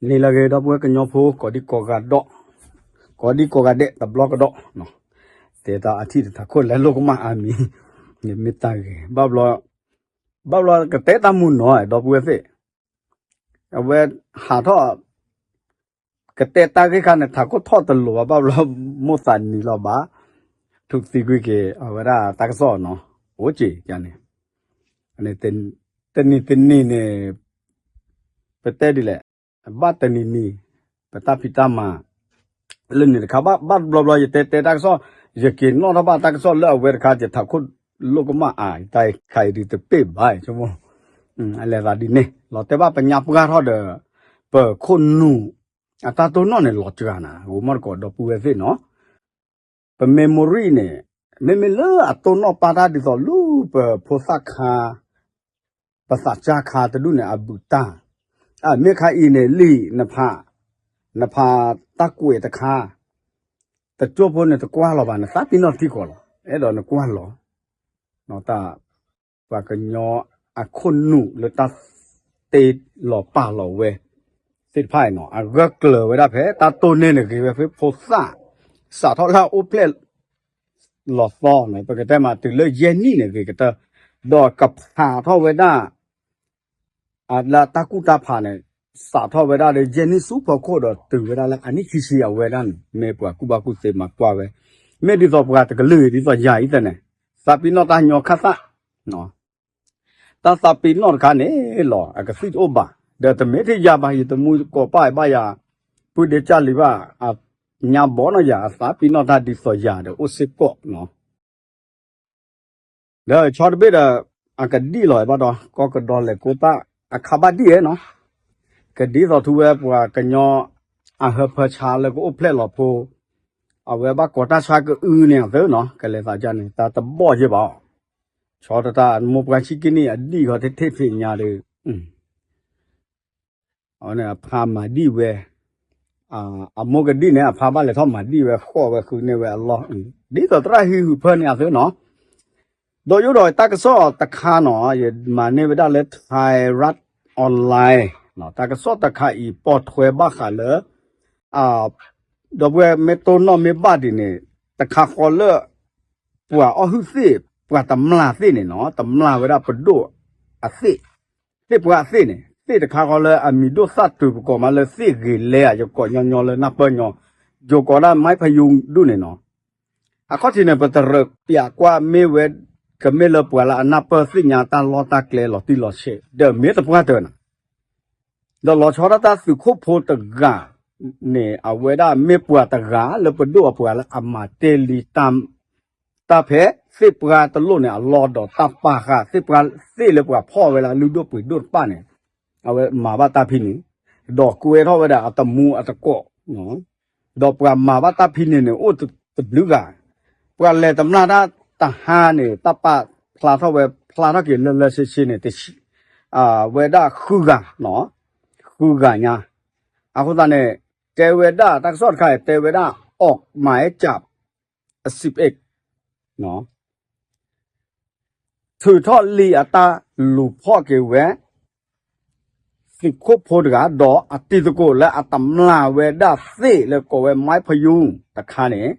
နံၤလၢအဂ့ၤ ဒီပုၢ်ဝဲၢ်ကညီဖိ ကိးဒံကိးဂၤဒီး, ကိးဒံကိးဂၤဒဲး တဘျီကဒီး, တဲတၢ်အထံၣ်တထးခိၣ်လဲလိာ်ကမၣ်အါမံၤ, မ့ၢ်တၢ်ဂ့ၤ, ဘၣ်ဘျီ, ဘၣ်ဘျီကတဲတၢ်မုာ်နီၤ ဒီပုၢ်ဝဲၢ်သ့ၣ်, အဝဲဟးထီၣ် ကတဲတၢ်ဂ့ၢ်ခါန့ၣ် ထးခိၣ်ထီၣ်တလိၤဘၣ် ဘၣ်ဘျီ မိၢ်သးနံၤလီၤဘၣ်, ထုးသံကွံာ်က့ၤ အဝဲဒၣ်တၢ်ကစီၣ်နီၤ, အိၣ်က့ၤန့ၣ်, တနံၤတနံၤန့ၣ် ပတဲဒ်လဲၣ်, ဘၣ်တနံၤနံၤ ပတၢ်ဖံးတၢ်မၤ လၢန့ၣ်တခါ ဘၣ်ဘျီဘျီ ယတဲတဲတၢ်ကစီၣ်, ယက့ၤနီၣ်ထီၣ်ဘၣ်တၢ်ကစီၣ်လၢအဝဲတခါ ယထးခိၣ်လိာ်ကမၣ်အါ တၢ်ခါအံၤဒုးတပ့ၢ်ဘၣ်ဆိမိၣ်, အလဲၤသးဒ်န့ၣ် လီၤတဲဘၣ်ပညါပှၢ်ထီၣ်ဒီး ပခိၣ်နူာ် အတၢ်တိၢ်နီၣ်န့ၣ် လီၤစှၤနၤ ဂိၤမီၢ်တကိး ဒီပုၢ်ဝဲၢ်သ့ၣ်နီၤ, ပ memory န့ၣ် မ့မ့ၢ်လၢအတိၢ်နီၣ်ပာ်တၢ်ဒ်သိးလၢပဖိသၣ်ခါ ပသးစၢ်ခါတဒူၣ်န့ၣ် အဘူးတၢ်, အမ့ၢ်ခါအံၤန့ၣ် လံာ်နဖး, နဖးတၢ်ကွဲးတခါ, တကၠိဖိန့ၣ်တကွၢ်လီၤဘၣ် နသးပ့ၤနီၣ်ထံကီးလီၤ အဲၣ်ဒိးနကွၢ်လီၤ, တၢ် ပှၤကညီအခိၣ်နူာ်လၢတၢ်တ့လီၤပာ်လီၤဝဲ သ့ၣ်တဖၣ်အံၤနီၤ အဂၢၢ်ကျၢၤဝဲဒၣ်ဖဲ တၢ်တိၢ်န့ၢ်န့ၣ်ဂ့ၤဝဲဖဲဖိသၣ် စးထီၣ်လၢအအိၣ်ဖျဲၣ်လီၤသီန့ၣ် ပကတဲမးတုၤလၢယဲၢ်နံၣ်န့ၣ်ဂ့ၤကတၢၢ်, ဒီးကဖးထီၣ်ဝဲဒၣ် အလၢတၢ်ကူၣ်တၢ်ဖးန့ၣ် စးထီၣ်ဝဲဒၣ်လၢယဲၢ်နံၣ်ဆူဖီခိၣ်ဒီးတုၤဝဲဒၣ်လၢအနံၣ်ခံဆံအဝဲဒၣ်န့ၣ် မ့ၢ်ပှၤကူၣ်ဘၣ်ကူၣ်သ့မၤကွၢ်ဝဲ, မ့ၢ်ဒ်သိးပှၤတကလုာ်ဒ်သိးယၤအံၤသ့ၣ်န့ၣ် သးပ့ၤနီၣ်တၢ်ညီခၣ်သၣ် တၢ်သးပ့ၤနီၣ်တခါန့ၣ်လီၤ အကသံၣ်တအိၣ်ဘၣ်, ဒီးတမ့ၢ်ထဲယၤဘၣ် ယတမူတကိးပၢ်ဘၣ်ယၤ, ပုၢ်ဒ့ကၢ်လံၤဘၣ်, အညါဘီနီၢ်ယၤ အသးပ့ၤနီၣ်တၢ်ဒ်သိးယၤဒီးအိၣ်စ့ၢ်ကီးနီၤ, ဒီးဆီတဘ့ၣ်ဒီး အကဒံၣ်လီၤဘၣ်ဒီး ကီၢ်ကဒီးလဲၤကိတၢ် အခါဘၣ်ဒံၣ်ဝဲနီၤ, ကဒ်သိးထူဝဲပှၤကညီ အဟၢဖၢဆါလၢကအိၣ်ဖျဲၣ်လီၤဖိ, အဝဲဘၣ်ကိးတၢ်ဆါကအုန့ၣ်အသၢနီၤ ကလဲၤသးဒ်န့ၣ် တၢ်တဘီၣ်ယဲၢ်ဘၣ်အီၤ, ဆီတတၢ်အမိၢ်ပှၢ်ဆံခံနံၣ်အဒံၣ်ဃီ ထဲထဲဖ့ၣ်ညါဒီး အဝဲန့ၣ်အဖါမၤဒံၣ်ဝဲ, အမိၢ်ကဒံၣ်န့ၣ် အဖါဘၣ်လဲၤထီၣ်မၤဒံၣ်ဝဲ ဃီၣ်ဝဲဃုန့ၢ်ဝဲအလီၢ်, ဒ်သိးသရၣ်ဟံးဟုၣ်ဖၢန့ၣ်အသၢနီၤ, ဒီးယိၣ်ဒီးတၢ်ကစီၣ်တခါနီၤ ယမၤန့ၢ်ဝဲဒၣ်လၢ Thai Rat Online နီၤ တၢ်ကစီၣ်တခါအံၤ ပိာ်ထွဲဘၣ်ဃးလၢ ဒီပုၢ်ဝဲၢ်မ့ၢ်တိၢ်နီၣ်မ့ၢ်ဘၣ်ဒ်န့ၣ် တခါဃီလၢ ပှၤအီၣ်ဟုၣ်သ့ၣ် ပှၤတမျာ်သ့ၣ်န့ၣ်နီၤ တမျာ်ဝဲဒၣ်ပဒိၣ်အသ့ၣ်, သ့ၣ်ပှၢ်အသ့ၣ်န့ၣ် သ့ၣ်တခါဃီလၢအမံၤဒိၣ်သၣ်တုၤပကိးမးလၢသ့ၣ်ဂ့ၤလဲအယကိးညီညီလၢနၢ်ပၢၢ်ညီ, ယိၤကိးဒၣ် ไม้พะยุง ဒူၣ်န့ၣ်နီၤ, အခီၣ်ထံးန့ၣ် ပတရၢးပျးကွၢ်မ့ၢ်ဝဲ ကမ့ၢ်လၢပှၤလၢအနၢ်ပၢၢ်သ့ၣ်ညါတၢ်လီၢ်တၢ်ကျဲလီၤတံၢ်လီၤဆဲး ဒီးမ့ၢ်တပှၢ်တၢၢ်နီၤ ဒီးလီၤဆီဒၣ်တၢ်သုးခိၣ်ဖိတဂၤန့ၣ် အဝဲဒၣ်မ့ၢ်ပှၤတဂၤလၢပဒိၣ်အပှၤလၢအမၤတ့ၢ်လံ တၢ်ဖဲသ့ၣ်ပှၢ်တလိၣ်န့ၣ် အလီၢ်ဒီးတၢ်ပာ်ဃာ်သ့ၣ်ပှၢ်သ့ၣ်လၢပှၤဖီၣ်ဝဲလၢအလုၢ်ဒိၣ်ပှ့ၤဒိၣ်တဖၣ်န့ၣ် အဝဲမၤဘၣ်တၢ်ဖံးန့ၣ်, ဒီးကွဲထီၣ်ဝဲဒၣ်အတမူအတကိး ဒီးပှၤမၤဘၣ်တၢ်ဖံးန့ၣ်န့ၣ် အိၣ်တဘျုးဂၤ, ပှၤလဲၤတမျာ်တၢ်တဟါန့ၣ် တၢ်ပာ်ဖျါထီၣ်ဝဲ ဖျါထီၣ်က့ၤလၢလၢဆ့ဆ့န့ၣ် ဝဲဒၣ်ဃုဂၤနီၤ, ဃုဂၤညါ, အဃိသတးန့ၣ် တဲဝဲဒၣ်တၢ်ကစီၣ်တခါအံၤ တဲဝဲဒၣ် ออกหมายจับ အစံးပအ့ၣ် ထုးထီၣ်လံာ်အတၢ်လူၤဖီၣ်က့ၤဝဲ သုးခိၣ်ဖိတဂၤ ဒီးအတံၤသကိးလၢအတမျာ်ဝဲဒၣ်သ့ၣ်လၢကိးဝဲ ไม้พะยุง တခါန့ၣ်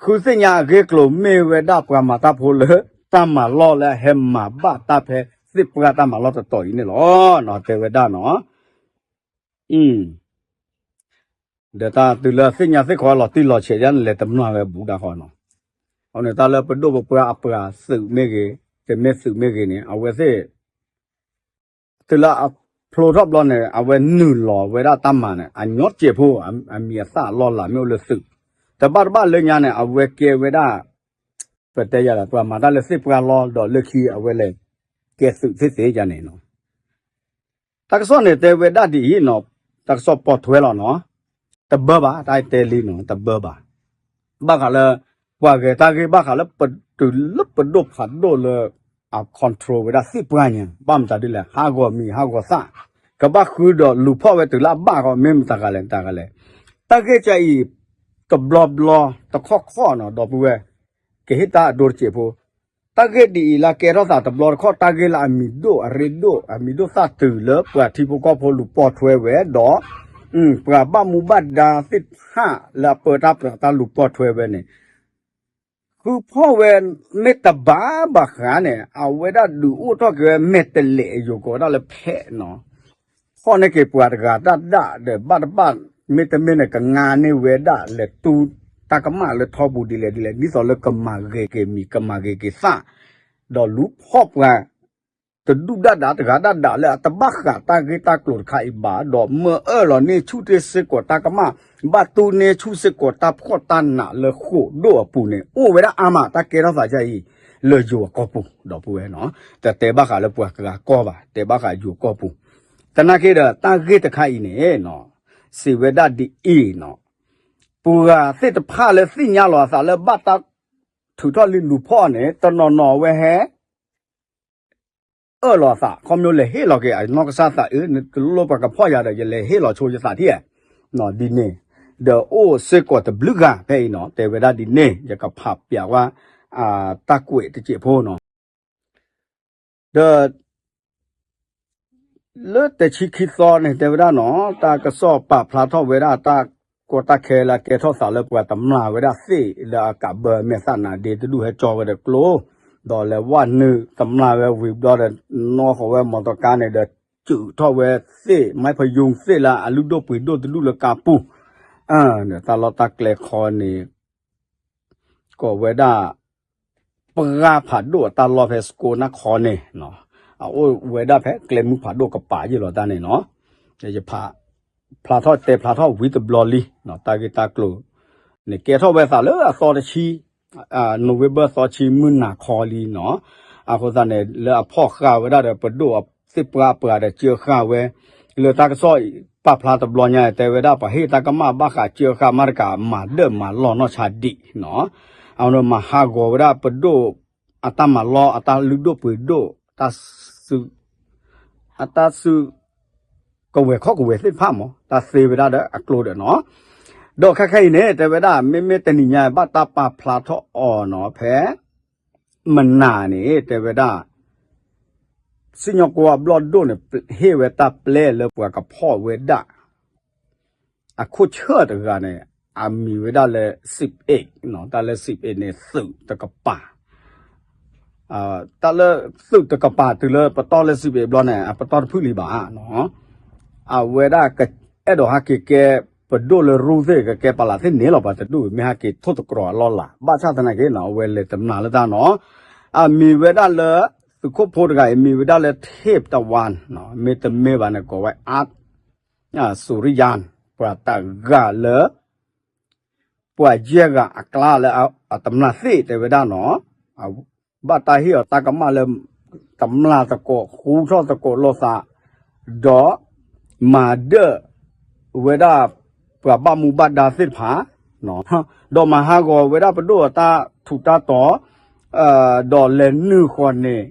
ဃုသ့ၣ်ညါအဂ့ၢ်ကျိၤမ့ၢ်ဝဲဒၣ်ပှၤမၤတၢ်ဖိလၢတၢ်မၤလီၢ်လၢအဟဲမၤဘၣ်တၢ်ဖဲသ့ၣ်ပှၢ်တၢ်မၤလီၢ်တတီၤအံၤန့ၣ်လီၤ. တဲဝဲဒၣ်နီၤ ဒီးတၢ်တုၤလၢသ့ၣ်ညါသ့ၣ်ခီလီၤတံၢ်လီၤဆဲးဒ်န့ၣ် လဲၤတမျာ်ဝဲဘူးဒၣ်ဃီနီၤ. အဃိန့ၣ် တၢ်လၢပဒိၣ်ပပှၢ်အပှၤသုးမ့ၢ်ဂ့ၤ, တမ့ၢ်သုးမ့ၢ်ဂ့ၤန့ၣ် အဝဲသ့ၣ် တုၤလၢအဖျိထီၣ်ဘျီန့ၣ် အဝဲနုာ်လီၤဝဲဒၣ်တၢ်မၤန့ၣ် အညီစဲးဖိ အမံၤအသၣ်အလီၢ်လၤမ့ၢ်အိၣ်လၢသုး, တဘၣ်တဘၣ်လၢညါန့ၣ် အဝဲကဲဝဲဒၣ် ပတဲယၤလၢပှၤမၤတၢ်လၢသ့ၣ်ပှၢ်လီၤ ဒီးလၢခံအဝဲလဲၤကဲသုးသ့ၣ်သ့ၣ်ယၤန့ၣ်နီၤ. တၢ်ကစီၣ်န့ၣ်တဲဝဲဒၣ်ဒ်အံၤနီၤ, တၢ်ကစီၣ်ပိာ်ထွဲလီၤနီၤ, တဘၢဘၣ် တၢ်တဲလံနီၤ တဘၢဘၣ်, ဘၣ်ဃးလၢ ပှၤဂဲၤတၢ်ဂ့ၢ်ဘၣ်ဃးလၢပတုၤလၢပဒိၣ်ဖးဒိၣ်လၢ အ control ဝဲဒၣ်သ့ၣ်ပှၢ်ညါ ဘၣ်မတၤဒ်လဲၣ် ဟးဂီၤမံၤဟးဂီၤသၣ်, ကဘၣ်ဃုဒီးလူၤဖီၣ်ဝဲတုၤလၢအဘၣ်ဃီ မ့ၢ်မတၤဂၤလဲၣ် မတၤဂၤလဲၣ်, တၢ်ဂ့ၢ်ကအံၤ တဘျီဘျီ တခီၣ်ခီၣ်နီၤ ဒီပုၢ်ဝဲၢ် ကဟ့ၣ်တၢ်အဒိတစဲးဖိ, တၢ်ဂ့ၢ်ဒ်အံၤလၢကဲထီၣ်သးတဘျီတခီၣ် တၢ်ဂ့ၢ်လၢအမံၤဒိၣ်အရ့ဒိၣ် အမံၤဒိၣ်သၣ်တုၤလၢပှၤထံဖိကီၢ်ဖိလူၤပိာ်ထွဲဝဲဒီး ပှၤဘၣ်မူဘၣ်ဒါသ့ၣ်တဖၣ်လၢအပၢတၢ်ပြးတၢ်လူၤပိာ်ထွဲဝဲန့ၣ် ဃုဖီၣ်ဝဲမ့ၢ်တဘၣ်ဘၣ်ဃးန့ၣ် အဝဲဒၣ်ဒုးအိၣ်ထီၣ်က့ၤဝဲမဲာ်တဲးလဲးအယိၤကိးဝဲဒၣ်လၢဖဲးနီၤ ဖီၣ်န့ၢ်က့ၤပှၤတဂၤတၢ်ဒၣ်ဒီး ဘၣ်တဘၣ် မ့တမ့ၢ်န့ၣ် ကငါန့ၢ်ဝဲဒၣ်လဲၤတူၢ်တၢ်ကမၣ်လၢထီပူၤဒ်လဲၣ်ဒ်လဲၣ် ဒ်သိးလၢကမၤဂ့ၤက့ၤမံၤ ကမၤဂ့ၤက့ၤသၣ် ဒီးလူၤဖီၣ်ပှၤ တဒူၣ်ဒၣ်ဒါတဂၤဒၣ်ဒၣ်လၢအတဘၣ်ဃးတၢ်ဂ့ၢ်တၢ်ကျိၤတခါအံၤဘၣ် ဒီးမၢအၢၣ်လီၤန့ၢ်ဆူၣ်တ့ၢ်စ့ၢ်ကီးတၢ်ကမၣ် ဘၣ်တူၢ်န့ၢ်ဆူၣ်စ့ၢ်ကီးတၢ်ဖှီၣ်တၢ်နးလၢဃိာ်ဒိၣ်အပူၤန့ၣ် အိၣ်ဝဲဒၣ်အါမး တၢ်ကဲထီၣ်သးဒ်အံၤ လၢယိၤအကီၢ်ပူၤ ဒီပုၢ်ဝဲၢ်နီၤ တတဲဘၣ်ဃးလၢပှၤကဂၤကီၢ်ဘၣ် တဲဘၣ်ဃးယိၤကီၢ်ပူၤ သနာ်က့ဒီး တၢ်ဂ့ၢ်တခါအံၤန့ၣ်နီၤ စံးဝဲဒၣ်ဒ်အံၤနီၤ ပှၤသ့ၣ်တဖၣ်လၢသ့ၣ်ညါလီၤအသးလၢဘၣ်တၢ်ထုးထီၣ်လံလူၤဖီၣ်န့ၣ် တနီၤနီၤဝဲဟဲ အၢၣ်လီၤအသး ခီဖျိလဲၤဟ့ၣ်လီၤက့ၤအနီၢ်ကစၢ်သးအုး နတလိၣ်ပှၤကဖီၣ်ယၤဒီး ယလဲၤဟ့ၣ်လီၤဆိယသးထံၣ်ဧါ ဒ်န့ၣ် ဒီးအိၣ်စ့ၢ်ကီးတဘျုးဂၤဖဲအံၤနီၤ တဲဝဲဒၣ်ဒ်န့ၣ် ယကဖးပျးဝဲ တၢ်ကွဲးတစဲးဖိနီၤ ဒီး လၢတဆံခံသီန့ၣ် တဲဝဲဒၣ်နီၤ တၢ်ကစီၣ်ပာ်ဖျါထီၣ်ဝဲဒၣ် တၢ်ကီတၢ်ခဲလၢအကဲထီၣ်သးလၢပှၤတမျၢ်ဝဲဒၣ်သ့ၣ် လၢအကးဘၢမဲာ်သၣ်နးဒ့တဒူၣ်ဟဲကၠီဝဲဒီးကျိ ဒီးလဲၤဝဲနုာ်တမျၢ်ဝဲဝံၤဘျီဒီး နီၣ်ဃီၤဝဲမီတီကါန့ၣ်ဒီး စုးထီၣ်ဝဲသ့ၣ် မ့ၢ်ဖယုၢ်သ့ၣ်လၢအလုၢ်ဒိၣ်ပှ့ၤဒိၣ်တဒူၣ်လၢကါပူၤ တၢ်လီၢ်တၢ်ကျဲခီန့ၣ် ကိးဝဲဒၣ် ပှၢ်ဖးဒိၣ်အတၢ်လီၢ်ဖဲစကိးနၢ်ခီန့ၣ် အအိၣ်ဝဲဒၣ်ဖဲကျဲမုၢ်ဖးဒိၣ်ကပၤယ့ၢ်လီၤတၢ်န့ၣ်နီၤ ယဖး ဖျါထီၣ်တဲဖျါထီၣ်ဝံၤတဘျီလံ တၢ်ဂ့ၢ်တၢ်ကျိၤန့ၣ် ကဲထီၣ်ဝဲသးလၢအသီတဆံ November သီဆံမုၢ်နၤခီလံနီၤ အဃိသတးန့ၣ် လၢအဖီၣ်ဃာ်ဝဲဒၣ်ဒီးပဒိၣ်သ့ၣ်ပှၢ်အပှၤဒီးစၢဃာ်ဝဲ လၢတၢ်ကစီၣ်ပာ်ဖျါတဘျီညါ တဲဝဲဒၣ်ပှၤဟ့ၣ်တၢ်ကမၣ်ဘၣ်ဃးစၢဃာ်မးတကး မၤဒၢၣ်မၤလီၢ်နီၢ်ဆါဒံးနီၤ အဝဲမၤဟးဂီၤဝဲဒၣ်ပဒိၣ်အတၢ်မၤလီၢ် အတၢ်လုၢ်ဒိၣ်ပှ့ၤဒိၣ် တၢ်စု အတၢ်စု ကဝဲၤခီၣ်ကဝဲၤသ့ၣ်တဖၣ်မး တၢ်သ့ဝဲဒၣ်ဒီးအကျိဒီးနီၤ ဒီးခဲခဲအံၤန့ၣ် တဲဝဲဒၣ် မ့မ့ၢ်တနံၤညါ ဘၣ်တၢ်ပာ်ဖျါထီၣ်အီၤနီၤ ဖဲ မနၤန့ၣ် တဲဝဲဒၣ် စံၣ်ညီၣ်ကွီၢ်အဘျီၣ်ဒိၣ်န့ၣ် ဟ့ၣ်ဝဲတၢ်ပျဲလၢပှၤကဖီၣ်ဝဲဒၣ် အခိၣ်ဆၢၣ်တဂၤန့ၣ် အမံၤဝဲဒၣ်လၢ စံးပ့း တၢ်လၢ စံးပ့း န့ၣ် သုးတကပၤ တၢ်လၢ သုးတကပၤတုၤလၢပတီၢ်လၢ စံးပ့း ဘျီန့ၣ် အပတီၢ်တဖုၣ်လံဘၣ် အဝဲဒၣ် အဲၣ်ဒိးဟဲက့ၤကဲ ပဒိၣ်လၢရူသ့ၣ် ကကဲပာ်လးသ့ၣ်န့ၣ်လီၤ ပှၤတဒူၣ် မ့ၢ်ဟဲက့ၤထိၣ်သတြီၤအလီၢ်လၤ ဘၣ်ဆၣ်သနာ်က့နီၤ အဝဲလဲၤတမျၢ်လၢတၢ်နီၤ အမံၤဝဲဒၣ်လၢ သုးခိၣ်ဖိတဂၤအံၤ မံၤဝဲဒၣ်လၢ ထ့ၣ်တဝါ မ့တမ့ၢ်ဘၣ်န့ၣ် ကိးဝဲ အါ စူၤရံယါ ပှၤတဂၤလၢ ပှၤယဲၢ်ဂၤအကျါလၢအတမျၢ်သ့ၣ်တဲဝဲဒၣ်နီၤ ဘၣ်တၢ်ဟ့ၣ်အီၤတၢ်ကမၣ်လၢ တမျၢ်သကိး ဃူထီၣ်သကိးလိာ်သး ဒီး မၤဒၢၣ်ဝဲဒၣ် ပှၤဘၣ်မူဘၣ်ဒါသ့ၣ်တဖၣ် ဒီးမၤဟးဂီၤဝဲဒၣ်ပဒိၣ်အတၢ်ထူးတၢ်တီၤ ဒီးလဲၤနုာ်ဃီၤန့ၣ်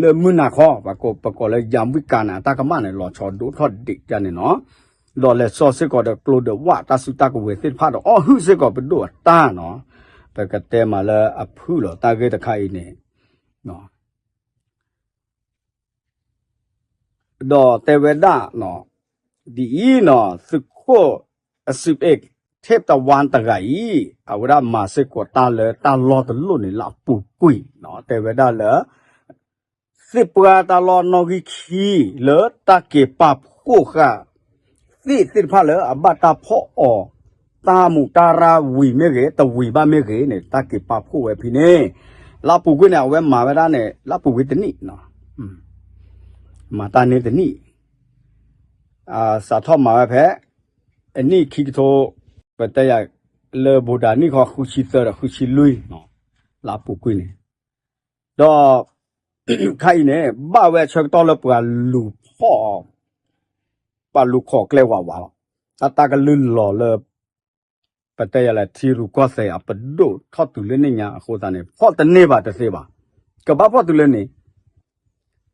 လၢမုၢ်နၤခီ ပကိးလၢ ယၤဝံၣ်ကၤန့ၣ် အတၢ်ကမၣ်န့ၣ် လီၤဆီဒိၣ်ထီၣ်ဒံးဒ်န့ၣ်နီၤ ဒီးလဲၤစိာ်စ့ၢ်ကီးဒီးကျိဒီးဝၣ်တၢ်စုတၢ်ကဝဲၤသ့ၣ်တဖၣ်ဒီး အီၣ်ဟုၣ်စ့ၢ်ကီးပဒိၣ်အတၢ်နီၤ ပကတဲမးလၢအဖုၣ်လီၤတၢ်ဂ့ၢ်တခါအံၤန့ၣ် ဒီးတဲဝဲဒၣ် ဒ်အံၤနီၤ သုးခိၣ်အစံးပ့း ထ့ၣ်တဝါတဂၤအံၤ အဝဲဒၣ်မၤစ့ၢ်ကီးတၢ်လၢတၢ်လီၢ်တလီၢ်န့ၣ်လၢအပူၤကွံာ်နီၤ တဲဝဲဒၣ်လၢ သ့ၣ်ပှၢ်တၢ်လီၢ်နီၣ်ဂံၢ်ခံ လၢတၢ်က့ၤပာ်ဖှိၣ်ဃာ် သ့ၣ်သ့ၣ်တဖၣ်လၢအဘၣ်တၢ်ဖီၣ်အီၤ တၢ်မူးတၢ်ရၢ်ဝံၤမ့ၢ်ဂ့ၤ တဝံၤဘၣ်မ့ၢ်ဂ့ၤန့ၣ် တၢ်က့ၤပာ်ဖှိၣ်ဝဲဖဲန့ၣ် လၢအပူၤကွံာ်န့ၣ် အဝဲမၤဝဲဒၣ်န့ၣ် လၢအပူၤကွံာ်တနံၣ် မၤတၢ်န့ၢ်တနံၣ် စးထီၣ်မၤဝဲဖဲ အနံၣ်ခံကထိ ပတဲယၤ လၢဘူးဒၤနံၣ်ဃီ ဃုဆံသၢဒီးဃုဆံလွံၢ် လၢအပူၤကွံာ်န့ၣ် ဒီး ခါအံၤန့ၣ် ဘၣ်ဝဲအဆၢကတီၢ်လၢပှၤလူၤဖီၣ် ပှၤလူၤခိးကျဲဝးဝးလီၤ. တၢ်တၢ်ကလုၢ်လီၤလၢ ပတဲယၤလဲၣ် ထံရူၢ်ကီၢ်သဲးအပဒိၣ်ထီၣ်တုၤလၢန့ၣ်ညါအဃိသတးန့ၣ် ဖီၣ်တန့ၢ်ဘၣ်တသ့ဘၣ်. ကဘၣ်ဖီၣ်တုၤလၢန့ၣ်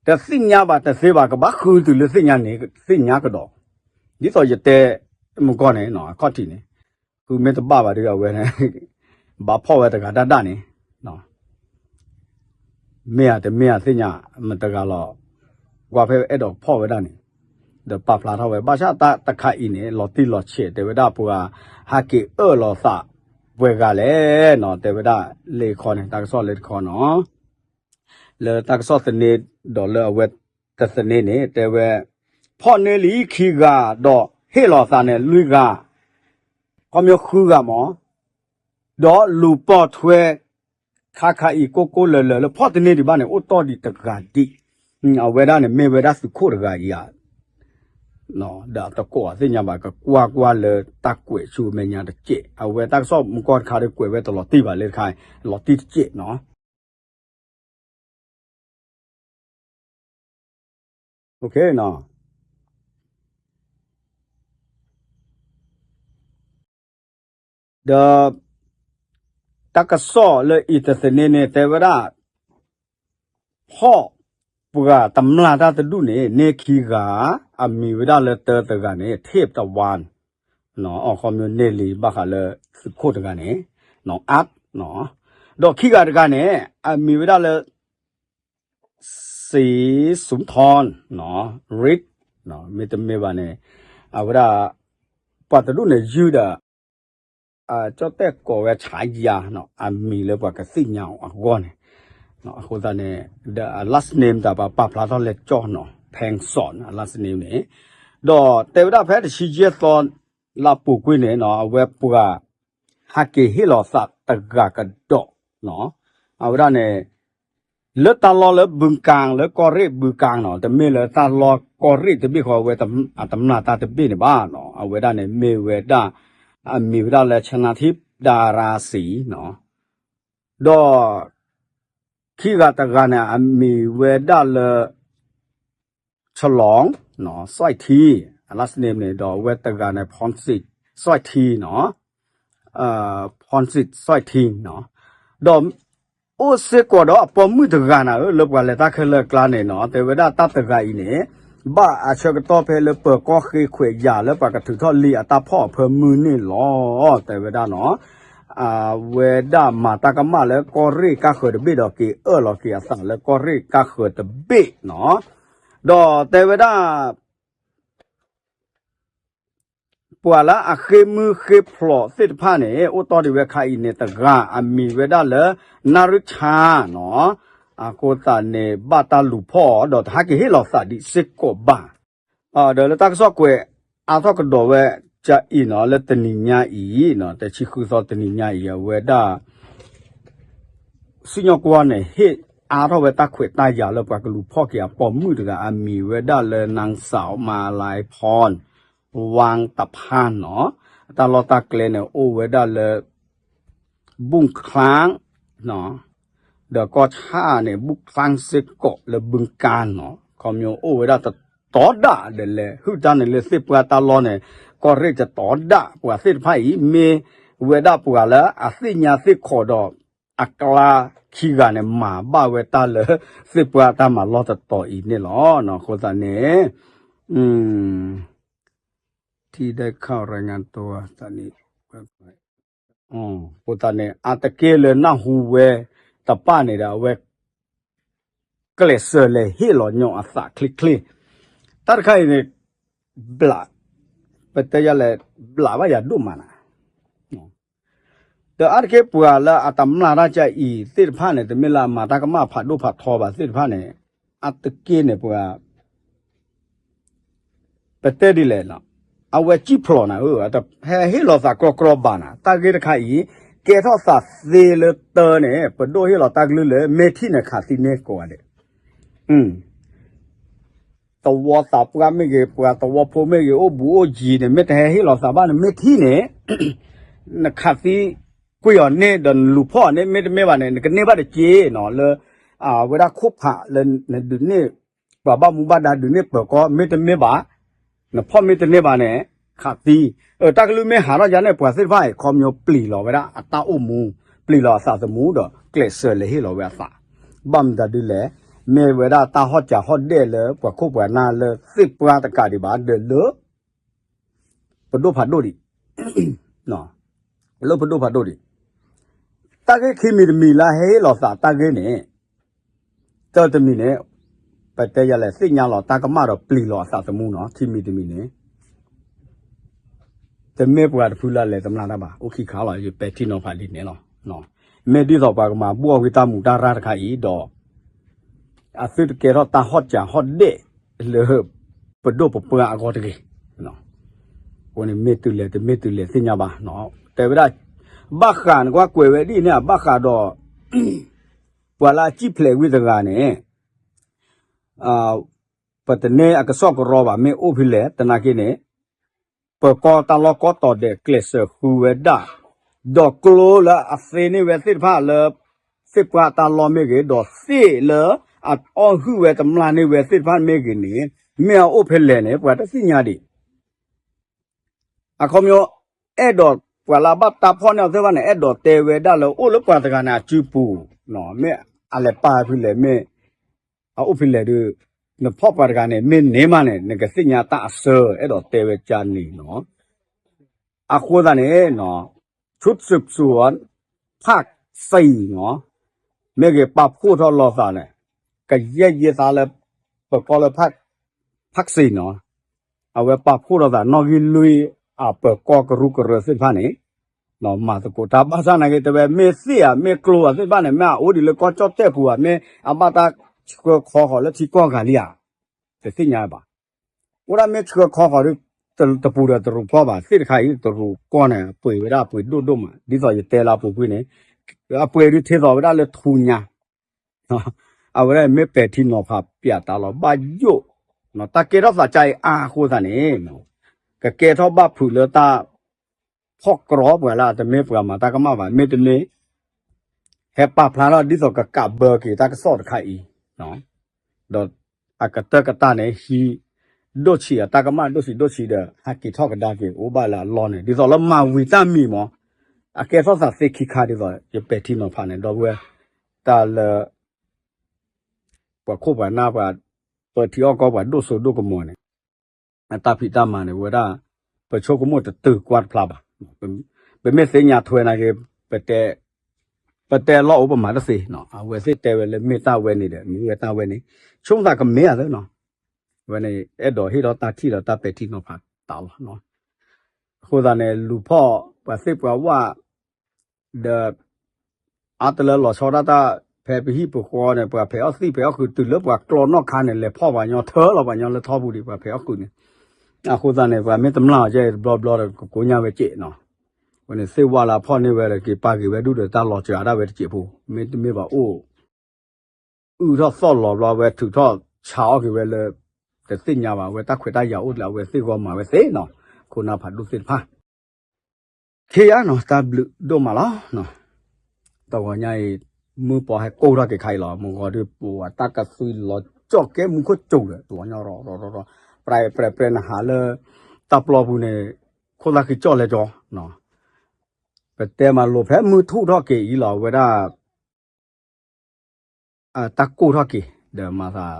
တသ့ၣ်ညါဘၣ်တသ့ဘၣ် ကဘၣ်ဃုတုၤလၢသ့ၣ်ညါန့ၣ် သ့ၣ်ညါကဒီး. ဒ်သိးယတဲ မုၢ်ကီၢ်န့ၣ် အခီၣ်ထံးန့ၣ် ဃုမ့ၢ်တဘၣ်ဘၣ်ဒီးအဝဲန့ၣ် ဘၣ်ဖီၣ်ဝဲတဂၤဒၣ်ဒၣ်န့ၣ် မ့ၢ်ဧါတမ့ၢ်ဧါသ့ၣ်ညါ မတဂၤလီၤ. ကွၢ်ဖဲအဲၣ်ဒိးဖီၣ်ဝဲဒၣ်န့ၣ် ဒီးပာ်ဖျါထီၣ်ဝဲ ဘၣ်ဆၣ်တၢ်တခါအံၤန့ၣ် လီၤတံၢ်လီၤဆဲး တဲဝဲဒၣ်ပှၤဟးက့ၤအၢၣ်လီၤသးပှဲၤဂၤလဲၣ်နီၤ, တဲဝဲဒၣ်လၢခီန့ၣ် တၢ်ကစီၣ်လၢတခီနီၤ, လၢတၢ်ကစီၣ်သန့ဒီးလၢအဝဲတသန့န့ၣ် တဲဝဲ ဖီၣ်န့ၢ်လံခံဂၤဒီးဟ့ၣ်လီၤသးန့ၣ်လွံၢ်ဂၤ, ခီပညီဃုဂၤမး, ဒီးလူၤပိာ်ထွဲ ခါခါအံၤကိၢ်ကိၢ်လၢၤလၢၤလၢဖီၣ်တန့ၢ်ဒံးဘၣ်န့ၣ် အိၣ်တီၢ်ဒံးတဂၤဒံး, အဝဲဒၣ်န့ၣ်မ့ၢ်ဝဲဒၣ်သုးခိၣ်တဂၤအံၤဧါ, ဒီးအတကိးအသ့ၣ်ညါဘၣ် ကကွၢ်ကွၢ်လၢတၢ်ကွဲးဆူမဲာ်ညါတကဲး, အဝဲတၢ်ကစီၣ်မူကီၢ်တခါဒီးကွဲးဝဲတလီၤတံၢ်ဘၣ်လၢတခါ, လီၤတံၢ်တကဲးနီၤ. ဒီး တၢ်ကစီၣ်လၢအံၤတသန့န့ၣ် တဲဝဲဒၣ် ဖီၣ်ပှၤတမျၢ်တၢ်တဒူၣ်န့ၣ် န့ၢ်ခံဂၤ, အမံၤဝဲဒၣ်လၢတၢတဂၤန့ၣ် ထ့ၣ်တဝါ, အခီပညီန့ၢ်လံဘၣ်ဃးလၢသုးခိၣ်တဂၤန့ၣ်, အါ, ဒီးခံဂၤတဂၤန့ၣ် အမံၤဝဲဒၣ်လၢ စံးစူထီၣ်, ရ့း, မ့တမ့ၢ်ဘၣ်န့ၣ် အဝဲဒၣ် ပှၤတဒူၣ်န့ၣ်ယုၢ်ဒီး ကၠီၣ်တဲၣ်ကိးဝဲဆါယၤ အမံၤလၢပှၤကသ့ၣ်ညါအီၤအဂီၢ်န့ၣ်, အဃိသတးန့ၣ် ဒီးအ last name တၢ်ပှၤပာ်ဖျါထီၣ်လဲၤကၠီၣ်နီၤ ဖဲၣ်စီၣ် အ last name န့ၣ်, ဒီးတဲဝဲဒၣ်ဖဲတဆံယဲၢ်သီ လါပူၤကွံာ်န့ၣ် အဝဲပှၤ ဟးက့ၤဟ့ၣ်လီၤသးတဂၤကဒီး, အဝဲဒၣ်န့ၣ် လၢတၢ်လီၢ်လၢဘုကၣ် လၢကီၢ်ရ့ၣ်ဘုကၣ်နီၤ, တမ့ၢ်လၢတၢ်လီၢ်ကီၢ်ရ့ၣ်တဘ့ၣ်ဃီ အဝဲအတမျၢ်တၢ်တဘ့ၣ်န့ၣ်ဘၣ်နီၤ, အဝဲဒၣ်န့ၣ်မ့ၢ်ဝဲဒၣ် အမံၤဝဲဒၣ်လၢ ชนาทิพย์ ดาราศรี နီၤ, ဒီး ခံဂၤတဂၤန့ၣ် အမံၤဝဲဒၣ်လၢ ฉลอง နီၤ สร้อยที အ last name န့ၣ် ဒီးအဝဲတဂၤန့ၣ် พรสิทธิ์ สร้อยที နီၤ พรสิทธิ์ สร้อยที နီၤ, ဒီး အိၣ်စ့ၢ်ကီးဒီးအပိာ်မုၣ်တဂၤနၤဧၢ လၢပှၤလဲၤတၢ်ခဲလၢာ်အကျါန့ၣ်နီၤ, တဲဝဲဒၣ်တၢ်တဂၤအံၤန့ၣ် ဘၣ်အဆၢကတီၢ်ဖဲလၢပၢၤကီၢ်ဃ့ခွဲးယာ်လၢပှၤကထုးထီၣ်လံာ်အတၢ်ဖီၣ်အဖၢမုၢ်န့ၣ်လီၤ, တဲဝဲဒၣ်နီၤ, အဝဲဒၣ်မၤတၢ်ကမၣ်လၢကီၢ်ရ့ၣ်ကါဃၢၤတဘ့ၣ်ဒီးက့ၤအၢၣ်လီၤက့ၤအသးလၢကီၢ်ရ့ၣ်ကါဃၢၤတဘ့ၣ်နီၤ, ဒီးတဲဝဲဒၣ် ပှၤလၢအဃ့မုၢ်ဃ့ဖျိးသ့ၣ်တဖၣ်န့ၣ် အိၣ်တီၢ်ဒံးဝဲခါအံၤန့ၣ်တဂၤ အမံၤဝဲဒၣ်လၢ နၣ်ရူၣ်ဆါ နီၤ, အဃိသတးန့ၣ် ဘၣ်တၢ်လူၤဖီၣ်အီၤ ဒီးတဟးက့ၤဟ့ၣ်လီၤသးဒံးစ့ၢ်ကီးဘၣ်, ဒီးလၢတၢ်ကစီၣ်ကွဲးအါထီၣ်ကဒီးဝဲကအံၤနီၤ လၢတနံၤညါအံၤနီၤ တဆံဃုသီတနံၤညါအံၤ အဝဲဒၣ် စံၣ်ညီၣ်ကွီၢ်န့ၣ် ဟ့ၣ်အါထီၣ်ဝဲတၢ်ခွဲးတၢ်ယာ်လၢပှၤကလူၤဖီၣ်က့ၤအပိာ်မုၣ်တဂၤ အမံၤဝဲဒၣ်လၢ นางสาวมาลัยพร วังตะพาน နီၤ, တၢ်လီၢ်တၢ်ကျဲန့ၣ် အိၣ်ဝဲဒၣ်လၢ บุงคล้าง ဒီးကီၢ်ဆၣ်န့ၣ် บุงคล้าง စ့ၢ်ကီးလၢ ဘုကၣ် နီၤ, ခီပညီအိၣ်ဝဲဒၣ်တတီၤဒၣ်ဒီးလဲၤဟုၣ်တၢ်န့ၣ်လၢသ့ၣ်ပှၢ်တၢ်လီၢ်န့ၣ် ကီၢ်ရ့ၣ်တတီၤဒၣ် ပှၤသ့ၣ်တဖၣ်အံၤ မ့ၢ်ဝဲဒၣ်ပှၤလၢအသ့ၣ်ညါသ့ၣ်ခီးဒီး အကျါခံဂၤန့ၣ် မၤဘၣ်ဝဲတၢ်လၢ သ့ၣ်ပှၢ်တၢ်မၤလီၢ်တတီၤအံၤန့ၣ်လီၤ. အဃိသတးန့ၣ် ထံဒဲခၣ်ရငါတိသန့ၣ် အဃိသတးန့ၣ် အါတက့ၢ်လၢနၢ်ဟူဝဲတပၣ်န့ၣ်ဒီး အဝဲ ကျဲးစၢးလဲၤဟ့ၣ်လီၤညီအသးချ့ချ့, တၢ်တခါအံၤန့ၣ် ဘျး ပတဲယၤလဲၣ် ဘျးဘၣ်ယၤဒိၣ်မးနၤ, ဒီးအါတက့ၢ်ပှၤလၢအတမျၢ်တၢ်ကအံၤသ့ၣ်တဖၣ်န့ၣ် တမ့ၢ်လၢအမၤတၢ်ကမၣ်ဖးဒိၣ်ဖးထီဘၣ်သ့ၣ်တဖၣ်န့ၣ် အါတက့ၢ်န့ၣ်ပှၤ ပတဲဒ်လဲၣ်နီၤ, အဝဲစံၣ်ဖျိးနၤဧၢ, ဟဲဟ့ၣ်လီၤသးကြီကြီဘၣ်နၤ, တၢ်ဂ့ၢ်တခါအံၤ ကဲထီၣ်သးသ့လၢတၢ်န့ၣ် ပဒိၣ်ဟ့ၣ်လီၤတၢ်ကလုၢ်လၢ မ့ၢ်ထံၣ်န့ၣ်ခးသံန့ၢ်ကိးဂၤဒဲး, သဝီသးပှၢ်မ့ၢ်ဂ့ၤ ပှၤသဝီဖိမ့ၢ်ဂ့ၤ အိၣ်ဘူးအိၣ်ယံၤန့ၣ် မ့ၢ်တဟဲဟ့ၣ်လီၤသးဘၣ်န့ၣ် မ့ၢ်ထံၣ်န့ၣ် နခးသံကွံာ်အီၤန့ၣ် ဒီးနလူၤဖီၣ်အီၤန့ၣ် မ့တမ့ၢ်ဘၣ်န့ၣ် နကန့ၢ်ဘၣ်တက့ၢ်နီၤ လၢ အဝဲဒၣ်ခိၣ်ဖးလၢနဒုးန့ၢ် ပှၤဘၣ်မူဘၣ်ဒါဒုးန့ၢ်ပၢၤကီၢ် မ့တမ့ၢ်ဘၣ် နဖီၣ်မ့တန့ၢ်ဘၣ်န့ၣ် ခးသံ, တၢ်ကလုၢ်မ့ၢ်ဟးထီၣ်ယါန့ၣ် ပှၤသ့ၣ်တဖၣ်အံၤ ခီပညီပျံၤလီၤဝဲဒၣ်အတၢ်အိၣ်မူ, ပျံၤလီၤအသးသမူဒီး ကျဲးစၢးလဲၤဟ့ၣ်လီၤဝဲအသး, ဘၣ်မတၤဒ်လဲၣ်, မ့ၢ်ဝဲဒၣ်တၢ်ဟီၣ်စၢ်ဟီၣ်ဒဲၣ်လၢပှၤခိၣ်ပှၤနၢ်လၢသ့ၣ်ပှၢ်တကးဒံးဘၣ် ဒီးလၢ ပဒိၣ်ဖးဒိၣ်ဒံး, လၢပဒိၣ်ဖးဒိၣ်ဒံး, တၢ်ဂ့ၢ်ခံမံၤတမံၤလၢဟဲဟ့ၣ်လီၤသးတၢ်ဂ့ၢ်န့ၣ်, တၢ်တမံၤန့ၣ်, ပတဲယၤလဲၣ် သ့ၣ်ညါလီၤတၢ်ကမၣ်ဒီးပျံၤလီၤအသးသမူနီၤ ထံမံၤတမံၤန့ၣ် တမ့ၢ်ပှၤတဖုလၢအလဲၤတမျၢ်တၢ်ဘၣ် အိၣ်ခံခါလီၤ ယပဲာ်ထံနီၤဖးဒ်န့ၣ်လီၤ. မ့ၢ်ဒ်သိးပှၤကမၤဘှီၣ်ဝံၤတၢ်မူးတၢ်ရၢ်တခါအံၤဒီး အသုတကဲထီၣ်တၢ်ဟီၣ်စၢၤဟီၣ်ဒ့ၣ်လၢ ပဒိၣ်ပပှၢ်အဂီၢ်တဂ့ၤ. အဃိန့ၣ်မ့ၢ်တုၤလဲၤတမ့ၢ်တုၤလဲၤသ့ၣ်ညါဘၣ်, တဲဝဲဒၣ် ဘၣ်ဃးနကွၢ်ကွဲးဝဲဒ်န့ၣ် ဘၣ်ဃးဒီး ပှၤလၢအစံၣ်ဖျဲးဝံၤတဂၤန့ၣ် ပတန့ၢ်အကစီၣ်ကရီဘၣ် မ့ၢ်အိၣ်ဖဲလဲၣ် သနာ်က့န့ၣ် ပၢၤကီၢ်တၢ်လီၢ်ကီၢ်တီၤဒဲးကျဲးစၢးဃုဝဲဒၣ်, ဒီးကျိလၢအသ့န့ၢ်ဝဲသ့ၣ်တဖၣ်လၢ သ့ၣ်ပှၢ်တၢ်လီၢ်မ့ၢ်ဂ့ၤ, ဒီးသ့ၣ်လၢအအီၣ်ဟုၣ်ဝဲတမျၢ်န့ၢ်ဝဲသ့ၣ်တဖၣ်မ့ၢ်ဂ့ၤန့ၣ် မ့ၢ်အအိၣ်ဖဲလဲၣ်န့ၣ် ပှၤတသ့ၣ်ညါဒံး. အခီပညီ အဲၣ်ဒိးပှၤလၢအဘၣ်တၢ်ဖီၣ်န့ၢ်အီၤသ့ၣ်တဖၣ်န့ၣ် အဲၣ်ဒိးတဲဝဲဒၣ်လၢအိၣ်လၢပှၤတဂၤန့ၣ်အစုပူၤ, မ့ၢ်အလဲၤပာ်ဖဲလဲၣ် မ့ၢ်အအိၣ်ဖဲလဲၣ်ဒီး နဖီၣ်ပှၤတဂၤန့ၣ် မ့ၢ်န့ၢ်မးန့ၣ် နကသ့ၣ်ညါတၢ်အဆၢ အဲၣ်ဒိးတဲဝဲကန့ၣ်နီၤ. အဃိသတးန့ၣ် ชุดสืบสวน ภาคสี่ နီၤ, မ့ၢ်ဂ့ၤပာ်ဖှိၣ်ထီၣ်လိာ်သးန့ၣ် ကယဲၢ်ယဲၢ်သးလၢ ပၢၤကီၢ်လၢ ภาคสี่ နီၤ, အဝဲပာ်ဖှိၣ်ထီၣ်သး နီၣ်ဂံၢ်လွံၢ် အပၢၤကီၢ်ကရူၢ်ကရၢသ့ၣ်တဖၣ်န့ၣ် မၤသကိးတၢ်ဘၣ်ဆၣ်နာ်က့ တဲဝဲမ့ၢ်သ့ၣ်ဧါ မ့ၢ်ကျိဧါသ့ၣ်တဖၣ်န့ၣ် မ့ၢ်အအိၣ်ဒံးလၢကီၢ်ကၠီၣ်တဲၣ်ပူၤဧါ မ့ၢ်အဘၣ်တၢ်ဆှၢခီဃီၤလၢထံကီၢ်ဂၤလံဧါ, တသ့ၣ်ညါဘၣ်. အိၣ်ဒၣ်မ့ၢ်ဆှၢခီဃီၤဒီး တပူၤဒီးတရူးဖျီဘၣ် သ့ၣ်တခါအံၤ တရူးကီၢ်န့ၣ် ပှ့ၤဝဲဒၣ်ပှ့ၤဒိၣ်ဒိၣ်မး ဒ်သိးယတဲလၢအပူၤကွံာ်န့ၣ် အပှ့ၤဒုးထ့သိးဝဲဒၣ်လၢထူညါ အဝဲဒၣ်မ့ၢ်ပဲာ်ထံနီၤဖးပၠးတၢ်လီၤ ဘၣ်ယိၣ် တၢ်ကဲထီၣ်သးကါအံၤအါအဃိသတးန့ၣ် ကကဲထီၣ်ဘၣ်ဖုးလၢတၢ်ဖီၣ်ကြီပှၤလၢအတမ့ၢ်ပှၤမၤတၢ်ကမၣ်ဘၣ် မ့တမ့ၢ် ဟဲပာ်ဖျါထီၣ်ဒ်သိးကကးဘၢက့ၤတၢ်ကစီၣ်တခါအံၤ ဒီးအကတၢၢ်ကတၢၢ်န့ၣ် ဟံးဒိၣ်ဆံးအတၢ်ကမၣ်ဒိၣ်ဆံးဒိၣ်ဆံးဒီး ဟဲက့ၤထီၣ်ကဒါက့ၤအိၣ်ဘၣ်လၢအလီၢ်န့ၣ် ဒ်သိးလၢမၤဝံၤတၢ်မံၤမး အကဲထီၣ်သးသ့ခံခါဒ်သိး ယပဲာ်ထံနီၤဖးန့ၣ် ဒီပုၢ်ဝဲၢ် တၢ်လၢ ပှၤခိၣ်ပှၤနၢ်ပှၤ ပထံအီၣ်ကီၢ်ပှၤဒိၣ်စိဒိၣ်ကမီၤန့ၣ် အတၢ်ဖံးတၢ်မၤန့ၣ် ဝဲဒၣ် ပဆိကမိၣ်တတုၤကွၢ်တဖျါဘၣ်. ပမ့ၢ်သ့ၣ်ညါထွဲနာ်က့ ပတဲလီၢ်အိၣ်ပမၤတသ့နီၤ အဝဲသ့ၣ်တဲဝဲလၢမ့ၢ်တၢ်ဝဲန့ၣ်ဒီး မ့ၢ်ဝဲတၢ်ဝဲန့ၣ် ဆိကမိၣ်သးကမ့ၢ်ဧါသ့နီၤ ဝဲန့ၣ် အဲၣ်ဒိးဟ့ၣ်ဒီးတၢ်ထံၣ်ဒီးတၢ်ပဲာ်ထံနီၤဖးတၢ်လီၤ. အဃိသတးန့ၣ် လူၤဖီၣ်ပှၤသ့ၣ်ပှၤဝၣ် ဒီး အါတလၢလီၤဆီဒၣ်တၢ် ဖဲပဟံၣ်ပဃီန့ၣ် ပှၤဖဲးအီၣ်သံၣ်ဖဲးအီၣ်ဃုာ်တုၤလၢပှၤကျီနီၢ်ခါန့ၣ် လဲၤဖီၣ်ပှၤညီထၢလီၤပှၤညီလၢထီပူၤဒံး ပှၤဖဲးအီၣ်ဃုာ်န့ၣ် အဃိသတးန့ၣ် ပှၤမ့ၢ်တမျၢ်အီၤကဲတဘျီဘျီဒီး ကကိညၢ်ဝဲစ့ၢ်နီၤ ဝဲန့ၣ်သ့ၣ်ဝၣ်လၢအဖီၣ်န့ၢ်ဝဲဒီး က့ၤပာ်က့ၤဝဲဒူၣ်ဒီးတၢ်လီၤစှၤဒၣ်ဝဲတစဲးဖိ မ့တမ့ၢ်ဘၣ်အိၣ် အုၣ်ထီၣ်သီၣ်လီၤဘျီဝဲ ထုးထီၣ်ဆါအီၣ်က့ၤဝဲလၢ တသ့ၣ်ညါဘၣ် အဝဲတၢ်ခွဲးတၢ်ယာ်အိၣ်လၢအဝဲသ့ၣ်ဂီၢ်မၤဝဲသ့နီၤ ခိၣ်နၢ်ဖးဒိၣ်သ့ၣ်တဖၣ် ခ့ယါနီၤ တၢ်ဘျုးဒိၣ်မးလီၤ. တဂီၤညါအံၤ မုၢ်ပီဟဲကိၢ်ထီၣ်က့ၤခါအံၤလီၤ မုၢ်ဂီၤဒုးပဝဲတၢ်ကသွံလီၤကၠီၣ်ကဲမူခိၣ်ကၠိၤဒီး လီၤညီရီၤရီၤရီၤရီၤ ပြဲပြဲပြဲနဟးလၢ တၢ်ပျီပူၤန့ၣ် ခိၣ်သၣ်ဃံကၠီၣ်လဲကၠီ ပတဲမးလိာ်ဖဲမုၢ်ထူၣ်ထီၣ်က့ၤအံၤလီၤ အဝဲဒၣ် တၢ်ကိၢ်ထီၣ်က့ၤ ဒီးမၤသး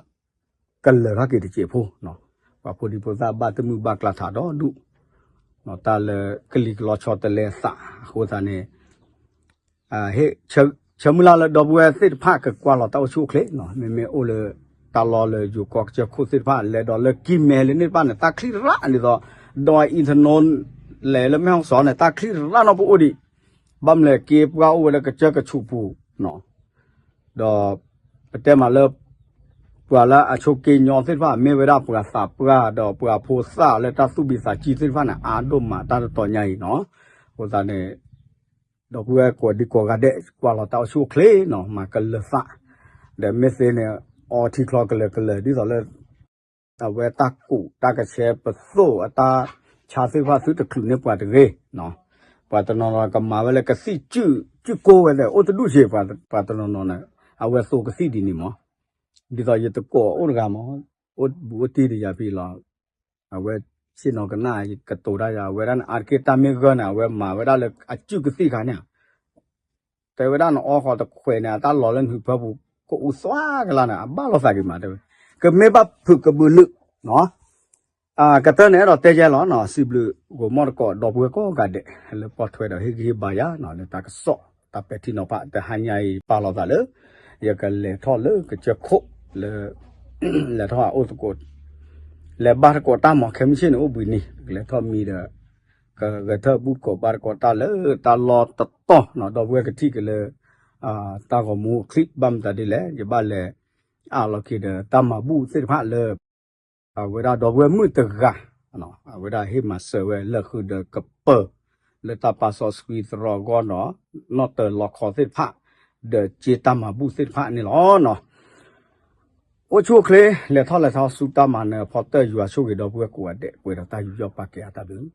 ကလၢၤထီၣ်က့ၤတစဲးဖိ ပှၤဖိဒံဖိသၣ်ဘၣ်တမုာ်ဘၣ်ကျါထးဒီဒူၣ် တၢ်လၢကလံၤကလီဆီတလဲသး အဃိသတးန့ၣ် ဟ့ၣ်ဆၢမုၢ်လၢ်လၢဒီပုၢ်ဝဲၢ်သ့ၣ်တဖၣ်ကကွၢ်လီၤတၢ်အိၣ်ဆူၣ်အိၣ်ချ့ မ့မ့ၢ်အိၣ်လၢ တၢ်လီၢ်လၢယိၤကီၢ်ကစၢၢ်ခိၣ်သ့ၣ်တဖၣ် လဲၤဒီးလၢကံၢ်မဲလၢန့ၣ်တဖၣ်န့ၣ် တၢ်ချံရၣ်ဒ်သိး ဒီးအံၣ်ထနီ လဲၤလၢမဲၢ်ဟီၣ်စီၤန့ၣ် တၢ်ချံရၣ်နီၢ်ပအိၣ်ဒံး ဘၣ်မလဲၣ်က့ပှၤအိၣ်ဝဲလၢကစၢၢ်ကဆူးပူၤ ဒီး ပတဲမးလၢ ပှၤလၢအဆိးက့ညီသ့ၣ်တဖၣ် မ့ၢ်ဝဲဒၣ်ပှၤသးပှၢ် ဒီးပှၤဖိသၣ်လၢတၢ်သူၣ်ဘံသးစံၣ်သ့ၣ်တဖၣ်န့ၣ် အါဒိၣ်မးတၢ်တတီၤညါအံၤနီၤ. အဃိသတးန့ၣ် ဒီပုၢ်ဝဲၢ်ကိးဒံကိးဂၤဒဲး ကွၢ်လီၤတၢ်အိၣ်ဆူၣ်အိၣ်ချ့နီၤ မၤကလၢၤသး ဒီးမ့ၢ်သ့န့ၣ် အီထံချီကလၢၤကလၢၤ ဒ်သိးလၢ အဝဲတၢ်ကူးတၢ်ကဆဲပသိၣ် အတၢ်ဆါသ့ၣ်တဖၣ်သုတချုးန့ၢ်ပှၤတဂ့ၤ. ပှၤတနီၤနီၤကမၤဝဲလၢကသံၣ်စုၣ်စုၣ်ကိၢ်ဝဲသ့ၣ် အိၣ်တဒူၣ်စ့ၢ် ပှၤတနီၤနီၤန့ၣ် အဝဲသိးကသံၣ်ဒ်န့ၣ်မး. ဒ်သိးယတကိးအိၣ်တဂၤမး အိၣ်ဘူးအိၣ်တံၢ်ဒီးယၤဖံလီၤ. အဝဲဆ့ၣ်နီၤကနၣ်ကတိၤတၢ်ယၤ အဝဲဒၣ်န့ၣ် အါတက့ၢ်တၢ်မ့ၢ်ဂၢၢ်န့ၣ် အဝဲမၤဝဲဒၣ်လၢအစုၣ်ကသံၣ်ခါန့ၣ် တဲဝဲဒၣ်နအီဃီၤတခွဲးန့ၣ် အတၢ်လီၤလၢနဟုးဖၢပူၤ ကအူသွါကလါန့ၣ် အဘၣ်လိာ်သးက့ၤမးတဲဝဲ ကမ့ၢ်ဘၣ်ဖုးကဘုးလုာ်နီၤ. ကတၢၢ်န့ၣ် အဲၣ်ဒိးတဲယဲလီၤနီၤ စံးဘျုးဂီၤမီၢ်တကိး ဒီပုၢ်ဝဲၢ်ကိးဂၤဒဲး လၢပိာ်ထွဲဒီးဟ့ၣ်ဂံၢ်ဟ့ၣ်ဘါယၤနီၤ လၢတၢ်ကစီၣ် တၢ်ပဲာ်ထံနီၤဖး တဟါညါအံၤ ပာ်လီၤသးလၢ ယကလဲၤထီၣ်လၢကစၢၢ်ခိၣ်လၢ လဲၤထီၣ်အိၣ်သကိး, လဲၤဘါသကိးတၢ်မၤခဲမုၢ်ဆ့ၣ်န့ၣ်အိၣ်ဘှံးနံၤ ကလဲၤထီၣ်မံဒီး ကဂဲၤထၢၣ်ဘူၣ်သကိးဘါသကိးတၢ်လၢတၢ်လီၢ်တတီၤနီၤ ဒီပုၢ်ဝဲၢ်ကထံၣ်က့ၤလၢ တၢ်ဂီၤမူအချံၣ် ဘၣ်မတၤဒ်လဲၣ် ယဘၣ်လဲၤအးလီၤက့ၤဒီးတၢ်မၤဘူၣ်သ့ၣ်တဖၣ်လၢ အဝဲဒၣ်ဒီပုၢ်ဝဲၢ်မုၣ်တဂၤ အဝဲဒၣ်ဟ့ၣ်မၤစၢၤဝဲလၢဃုာ်ဒီးကပၢၤ လၢတၢ်ပာ်စီဆှံသရီအဂီၢ်နီၤ နီၣ်တၢၤလီခီသ့ၣ်တဖၣ် ဒီးစ့တၢ်မၤဘူၣ်သ့ၣ်တဖၣ်န့ၣ်လီၤနီၤ. အိၣ်ဆူၣ်အိၣ်ချ့ လဲၤထီၣ်လဲၤထီဆူတၢ်မၤနၢၤအဖီတၢၢ် ယွၤဆိၣ်ဂ့ၤဒီပုၢ်ဝဲၢ်ကိးဂၤဒဲး ပှဲၤဒီးတၢ်ယူးယီၣ်ပာ်ကဲအါတၢ်ဘျုး